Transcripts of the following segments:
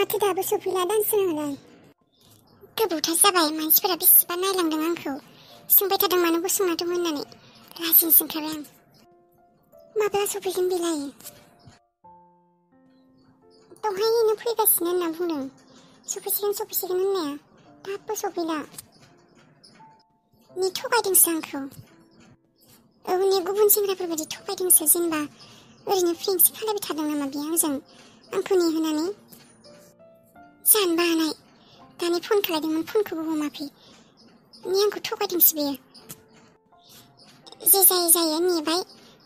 माथो दाबो सफैला दानसोनालाय गोबावथार जाबाय मानसिफोरा बेसेबा नायलांदों आंखौ सोंबाय थादों मानो गसंना दं होननानै लाजिनोसो ओंखारबाय आं माब्ला सफैगोन बेलाय दहायनो फैगासिनो होनना बुंदों सफैसिगोन होननाया दाबो सफैला ने थगायदोंसो आंखौ ने गुबुन सेंग्राफोरबायदि थगायदोंसो जेनेबा ओरैनो फ्रेंकसो खालायबाय थादों नामा बे आंखौ नेहोनानै जानोबो हानाय दानि फन खालायदोंमोन फनखौबो हमाखै ने आंखौ थगायदोंसो बेयो जे जायो नेबाय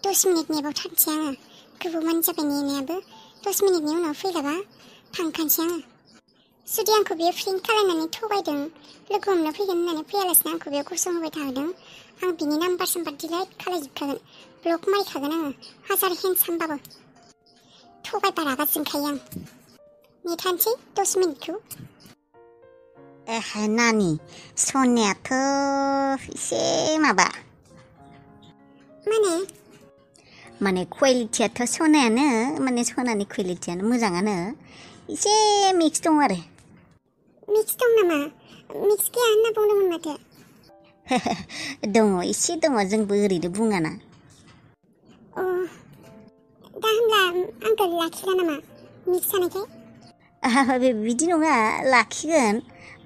10 मिनिट नेबावथारनोसै आङो गोबावमानि जाबाय नेनायाबो 10 मिनिटनि उनाव फैलाबा थांखानोसै आङो जुदि आंखौ बेयो फ्रेंक खालायनानै थगायदों लोगो हमनो फैगोन होननानै फैयालासिनो आंखौ बेयाव गसंहोबाय थादों आं बिनि नाम्बार डिलाइट खालायजोबखागोन ब्लक मारिखागोन आङो हाजार हेन्डसामबाबो थगायबा रागा जोंखायो आं नेथानोसै 10 मिनिटखौ नानि सनायाथ' एसे माबा माने क्वालिटियाथ' सनायानो माने सनानि क्वालिटियानो मोजाङानो एसे मिक्स दं आरो मिक्स दं नामा मिक्स गैया होनना बुंदोंमोन माथो दङ एसे दङ जोंबो ओरैनो बुङाना दा होनब्ला आंखौ लाखिला नामा मिक्स जानायखाय बिदि नङा लाखिगोन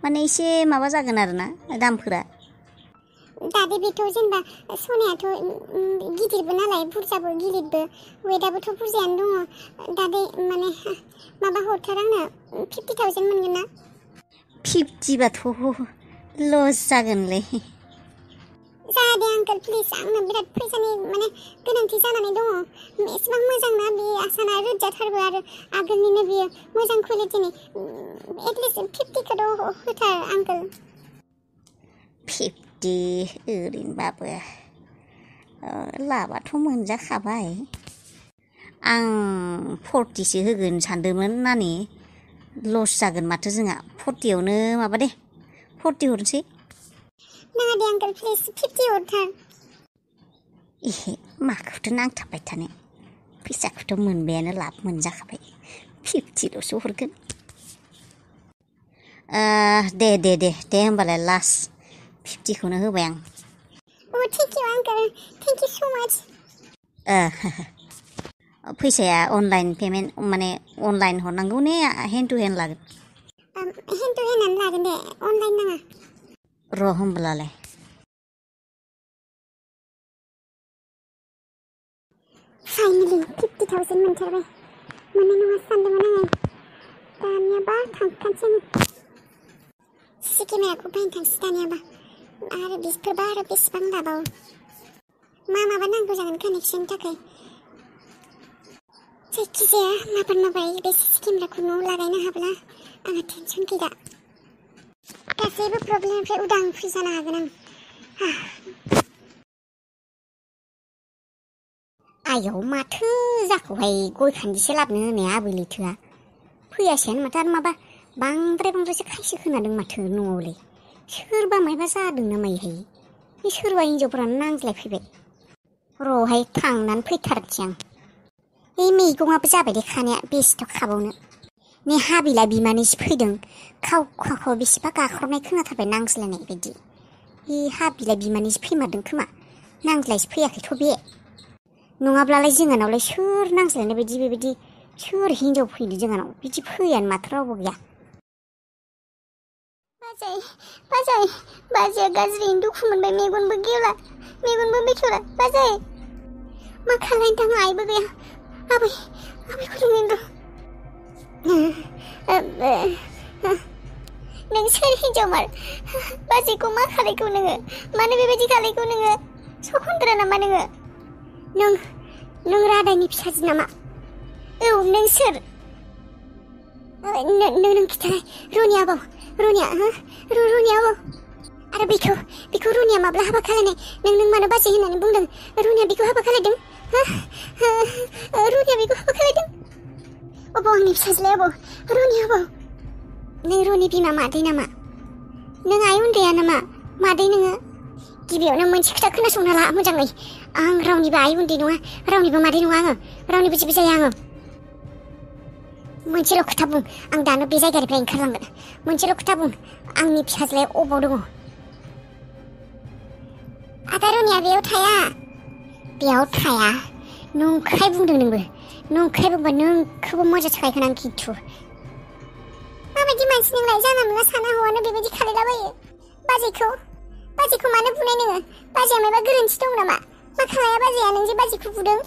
माने एसे माबा जागोन आरोना दामफोरा दादे बेथ' जेनेबा सनायाथ' गिदिरबो नालाय बुरजाबो गिलिरबो वेटआबोथ' बुरजायानो दङ दादे माने माबा हरथार आंनो 50,000 मोनगोन ना 50 बाथ' लस जागोनलै जादे आंकोल प्लिज आंनो बिराद फैसानि माने गोनांथि जानानै दङ एसेबां मोजां ना बे आसाना रोजाथारबो आरो आगोलनिनो बियो मोजां क्वालिटिनि एटलिस्ट 50खौथ' होथार आंकोल 50 ओरैनोबाबो लाबाथ' मोनजाखाबाय आं 40सो होगोन सानदोंमोन नानि लस जागोन माथो जोंहा 40आवनो माबा दे 40 हरनोसै नाङा दे आंकोल प्लिज 50 हरथार माखौथो नांथाबबाय थानो फैसाखौथ' मोनबायानो लाब मोनजाखाबाय 50ल'सो हरगोन दे होमबालाय लास्ट 50खौनो होबाय आं थेंक इउ आंकोल थेंक इउ स' माच फैसाया अनलाइन पेमेन्ट माने अनलाइन हरनांगौ ने हेन्ड टु हेन्ड लागोन हेन्ड टु हेन्डआनो लागोन दे अनलाइन नाङा र' होमब्लालाय फाइनेलि 50,000 मोनथारबाय मोननाय नङा सानदोंमोन आङो दानियाबा थांखानोसै सिसि केमेराखौ बायनो थांसै दानियाबा आरो बिसोरबा आरो बेसेबां लाबावो माबा नांगौ जागोन कानेक्सननि थाखाय जायखिजाया माबाय बे सिसि केमेराखौ न'आव लागायनो हाब्ला आंहा टेनसन गैला गासैबो प्रब्लेमनिफ्राय उदां फ्रि जानो हागोन आं आयौ माथो जाखौहाय गय खान्दिसे लाबनो होनाया आबै लैथोआ फैयासैयानो माथो आरो माबा बांद्रायसो खायसो खोनादों माथो न'आवलाय सोरबा मायबा जादों ना मायोहाय बे सोरबा हिन्जावफोरानो नांज्लायफैबाय र'हाय थांनानै फैथारसै आं बे मैगङाबो जाबाय दे खानाया बेसेथ' खाबावनो ने हाबिला बिमानैसो फैदों खाव बेसेबा गाख्रबनाय खोनाथारबाय नांज्लायनाय बायदि बे हाबिला बिमानैसो फैमारदों खोमा नांज्लायसो फैयाखैथ' बे नङाब्लालाय जोंहानावलाय सोर नांज्लायनाय बायदि बेबायदि सोर हिन्जाव फैनो जोंहानाव बिदि फैयानो माथो रावबो गैया बाजैया गाज्रियैनो दुखु मोनबाय मेगनबो गेवला मेगनबो बेखेवला बाजै मा खालायनो थाङा आइबो गैया आबैखौ लिंदों नों सोर हिन्जावमार बाजैखौ मा खालायखौ नोङो मानो बेबायदि खालायखौ नोङो सखन्द्रा नामा नोङो नों रादायनि फिसाजो नामा औ नों सोर नों खिथालाय रनिया आबौ रनिया आबौ आरो बेखौ रनिया माब्ला हाबा खालायनाय नों मानो बाजै होननानै बुंदों रनिया बेखौ हाबा खालायदों रनिया बेखौ हाबा खालायदों अबाव आंनि फिसाज्लाया अबाव रनिया अबाव नों रनि बिमा मादै नामा नों आइ उन्दैया नामा मादै नोङो गिबियावनो मोनसे खोथा खोनासंना ला मोजाङै आं रावनिबो आइ उन्दै नङा रावनिबो मादै नङा आङो रावनिबो जेबो जाया आङो मोनसेल' खोथा बुं आं दानो बे जायगानिफ्राय ओंखारलांगोन मोनसेल' खोथा बुं आंनि फिसाज्लाया अबाव दङ आदा रनिया बेयाव थाया नंखाय बुंदों नोंबो नंखाय बुंबा नोंखौबो मोजां थाखायखोन आं खिन्थु माबायदि मानसि नोंलाय जाना मोनला साना हौवानो बेबायदि खालायलाबायो बाजैखौ मानो बुनाय नोङो बाजैया माबा गोरोन्थि दं नामा मा खालाया बाजैया नों जे बाजैखौ बुदों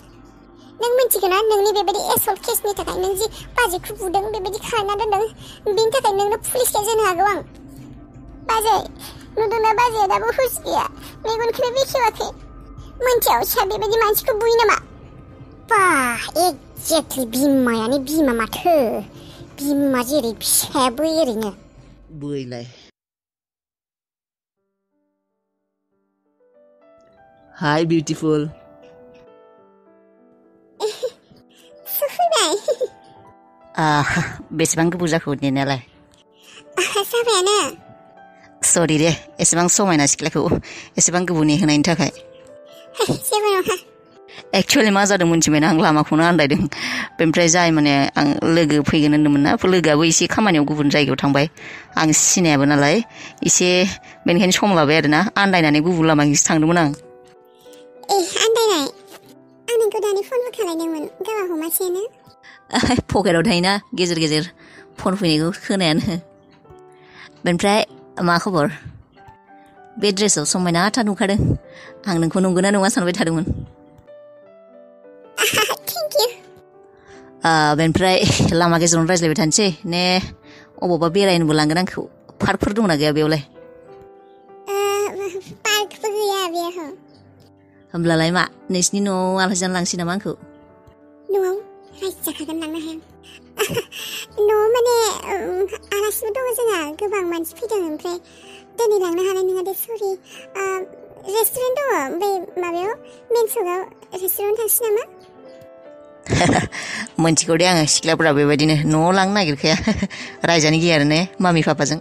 नों मिन्थिगोना नोंनि बेबायदि एसल्ट केसनि थाखाय नों जे बाजैखौ बुदों बेबायदि खालायना दोनदों बेनि थाखाय नोंनो पुलिस केस होनो हागौ आं बाजै नुदोंना बाजैया दाबो हुस गैया मेगनखौनो बेखेवाखै मोनथियाव बेबायदि मानसिखौ बुयो नामा बा एक्जेक्टलि बिमायानो बिमा माथो बिमा जेरै फिसायाबो एरैनो बुयलाय हाय बिउटिफुल सफैबाय बेसेबां गोबाव जाखो नेनायालाय जाबायानो सरि दे एसेबां समायना सिख्लाखौ एसेबां गोबाव नेहोनायनि थाखाय जेबो नङा एक्चुअलि मा जादों मोनथिबायना आं लामाखौनो आन्दायदों बेनिफ्राय जाय माने आं लोगो फैगोन होन्दोंमोन ना लोगोआबो एसे खामानियाव गुबुन जायगायाव थांबाय आं सिनायाबो नालाय एसे बेनिखायनो सम लाबाय आरोना आन्दायनानै गुबुन लामाजोंसो थांदोंमोन आं आन्दायनाय आं नोंखौ दानि फनबो खालायदोंमोन गावा हमासैनो पकेटाव थायोना गेजेर गेजेर फन फैनायखौ खोनायानो बेनिफ्राय मा खबर बे ड्रेसाव समायनाथार नुखादों आं नोंखौ नंगौना नङा सानबाय थादोंमोन थेंक इउ बेनिफ्राय लामा गेजेरावनो रायज्लायबाय थानोसै ने अबावबा बेरायनोबो लांगोन आंखौ पार्कफोर दंना गैया बेयावलाय पार्कबो गैया बेयाव होमब्लालाय मा नोंसिनि न'आव आलासि जानो लांसै नामा आंखौ न'आव रायजाखागोन लांनो हाया न'आव माने आलासिबो दङ जोंहा गोबां मानसि फैदों ओमफ्राय दिनै लांनो हानाय नङा दे सरि रेस्टुरेन्ट दङ बे माबायाव मेन सकआव रेस्टुरेन्ट थांसै नामा मोनथिगौ दे आङो सिख्लाफोरा बेबायदिनो न'आव लांनो नागिरखाया रायजानो गिया आरो ने मामि पापाजों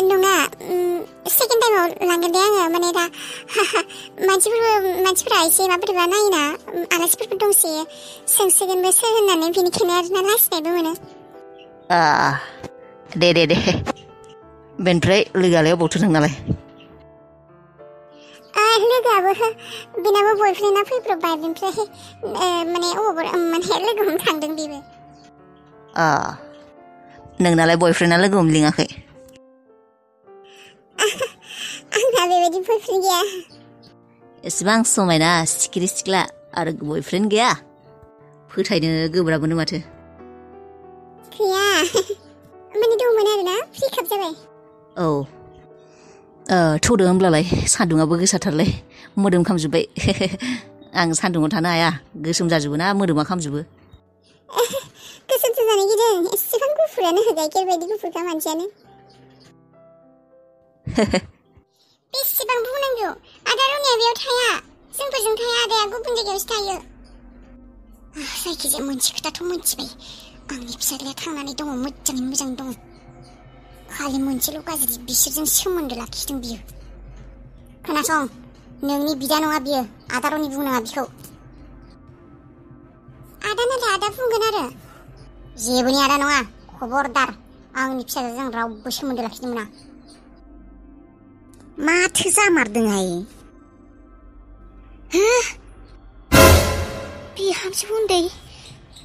नङा सेकेन्ड टाइमाव लांगोन दे आङो माने दा मानसिफोरा एसे माबोरैबा नायोना आलासिफोरबो दंसोयो सोंसिगोनबो सोर होननानै बेनिखायनो आरोना लाजिनायबो मोनो दे बेनिफ्राय लोगोआलाय अबावथो दं नालाय लोगोआबो बेनाबो बयफ्रेन्डआ फैब्रबबाय बेनिफ्राय माने अबावबा माने लोगो हमनो थांदों बेबो नोंनालाय बयफ्रेन्डआ लोगो हमनो लिङाखै आंना बेबायदि बयफ्रेन्ड गैया एसेबां समायना सिखिरि सिख्ला आरो बयफ्रेन्ड गैया फोथायनो गोब्राब मोनो माथो गैया माने दंमोन आरोना ब्रेकआप जाबाय औ थौदो होमब्लालाय सान्दुङाबो गोसाथारलै मोदोम खामजोब्बाय आं सान्दुङाव थानो हाया गोसोम जाजोबो ना मोदोमा खामजोबो गोसोमसो जानो गिदों एसेबां गुफुरानो गाइखेर बायदि गुफुरखा मानसियानो बेसेबां बुंनांगौ आदा रनिया बेयाव थाया जोंफोरजों थाया आदाया गुबुन जायगायावसो थायो जायखिजाया मोनसे खोथाथ' मोनथिबाय आंनि फिसाज्लाया थांनानै दङ मोजाङै मोजां दङ खालि मोनसेल' गाज्रि बिसोरजों सोमोन्दो लाखिदों बियो खोनासं नोंनि बिदा नङा बियो आदा रनि बुंनाङा बिखौ आदा नाथाय आदा बुंगोन आरो जेबोनि आदा नङा खबरदार आंनि फिसाजोजों रावबो सोमोन्दो लाखिनो मोना माथो जामारदोंहाय बिहामजो उन्दै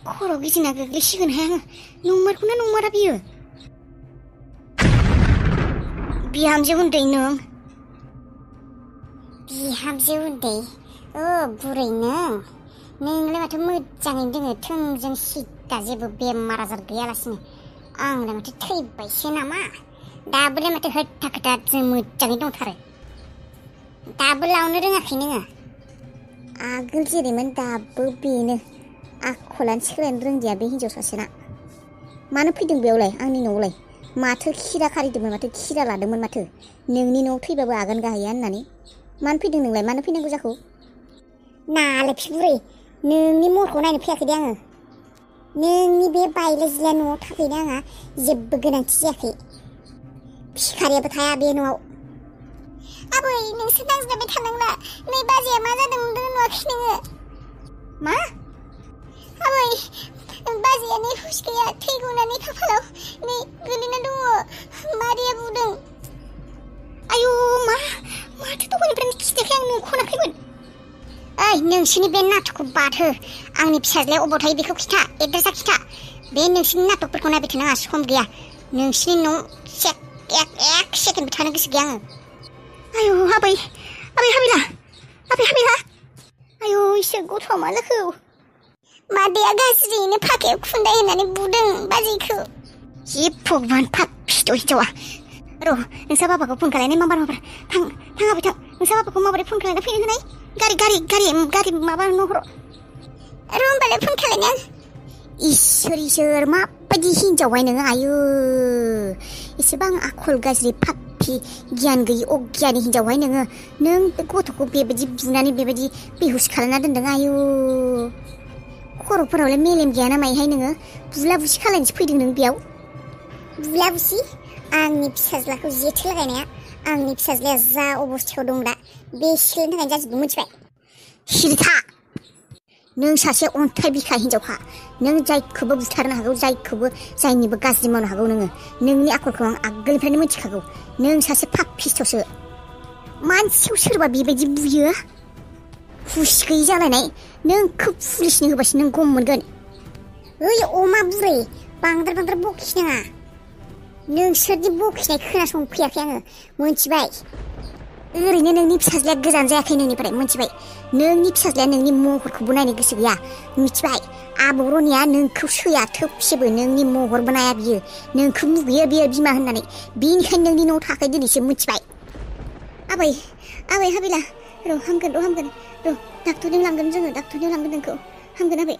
खर' गिदिंना गोग्लैसिगोनहाय आङो नंमारगौना नंमारा बियो बिहामजो उन्दै नों बिहामजो उन्दै बुरै नोंलाय माथो मोजाङैनो दोङो थोंजों सिदा जेबो बेमार आजार गैयालासिनो आंलाय माथो थैबायसो नामा दाबोलाय माथो होट्टा खोथा जों मोजाङै दंथारो दाबो लावनो रोङाखै नोङो आगोल जेरैमोन दाबो बेनो आखलानो सोलायनो रोंदिया बे हिन्जाव सासेना मानो फैदों बेयावलाय आंनि न'आवलाय माथो खिरा खारिदोंमोन माथो खिरा लादोंमोन माथो नोंनि न'आव थैबाबो आगान गाहैया होननानै मानो फैदों नोंलाय मानो फैनांगौ जाखो नालाय बिबुरै नोंनि महरखौ नायनो फैयाखै दे आङो नोंनि बे बायला जिला न'आव थाफैनो आंहा जेबो गोनांथि जायाखै भिखारियाबो थाया बे न'आव आबै नोंसोर नांज्लायबाय थानांला नै बाजैया मा जादों नुवाखै नोङो मा आबै हुस गैया थैगौनानै खाफालाव नै गोलैना दङ मादैया बुदों आयु माथो दहायनिफ्रायनो खिथायाखै आं नुख'नाखैमोन ओइ नोंसिनि बे नाटकखौ बादहो आंनि फिसाज्लाया अबाव थायो बेखौ खिथा एड्रेसा खिथा बे नोंसिनि नाटकफोरखौ नायबाय थानो आंहा सम गैया नोंसिनि न' एक सेकेन्डबो थानो गोसो गैया आङो आयु आबै हाबिला आयु इसोर गथ'आ मा जाखो मादैया गाज्रियैनो फाखायाव खुन्दाय होनानै बुदों बाजैखौ जि भगबान पापिष्ट' हिनजावा र' नोंसा बाबाखौ फन खालायनाय माबार थां आबै थां नोंसा बाबाखौ माबोरै फन खालायना फैनो होनाय गारि माबा नहर र' होमबालाय फन खालायनो इसोर माबायदि हिनजावहाय नोङो आयु एसेबां आखल गाज्रि पापि गियान गैयि अगियानि हिनजावहाय नोङो नों बे गथ'खौ बेबायदि बुनानै बेबायदि बेहुस खालामना दोनदों आयु खर'फोरावलाय मेलेम गैया ना मायोहाय नोङो बुला बुसि खालायनोसो फैदों नों बेयाव बुला बुसि आंनि फिसाज्लाखौ जेथो लागायनाया आंनि फिसाज्लाया जा अबस्थायाव दं दा बे सिख्लानि थाखायनो जाजोबदों मिथिबाय सिरिथा नों सासे अन्थाइ बिखा हिनजावखा नों जायखौबो बुथारनो हागौ जायखौबो जायनिबो गाज्रि मावनो हागौ नोंनि आखलखौ आं आगोलनिफ्रायनो मिथिखागौ नों सासे पापिष्ट'सो मानसियाव सोरबा बेबायदि बुयो हुस गैयि जालायनाय नोंखौ पुलिसनो होबासो नों गम मोनगोन ओइ अमा बुरै बांद्राय बखिनाङा नोंसोरनि बखिनाय खोनासंफैयाखै आङो मोनथिबाय ओरैनो नोंनि फिसाज्लाया गोजान जायाखै नोंनिफ्राय मोनथिबाय नोंनि फिसाज्लाया नोंनि महरखौबो नायनो गोसो गैया मिथिबाय आबौ रनिया नोंखौ सैया थोबसेबो नोंनि महरबो नाया बियो नोंखौ मुगैयो बियो बिमा होननानै बिनिखायनो नोंनि न'आव थाखाय दिनैसो मिथिबाय आबै हाबिला र' हामगोन र' डाक्टरनियाव लांगोन जोङो डाक्टरनियाव लांगोन नोंखौ हामगोन आबै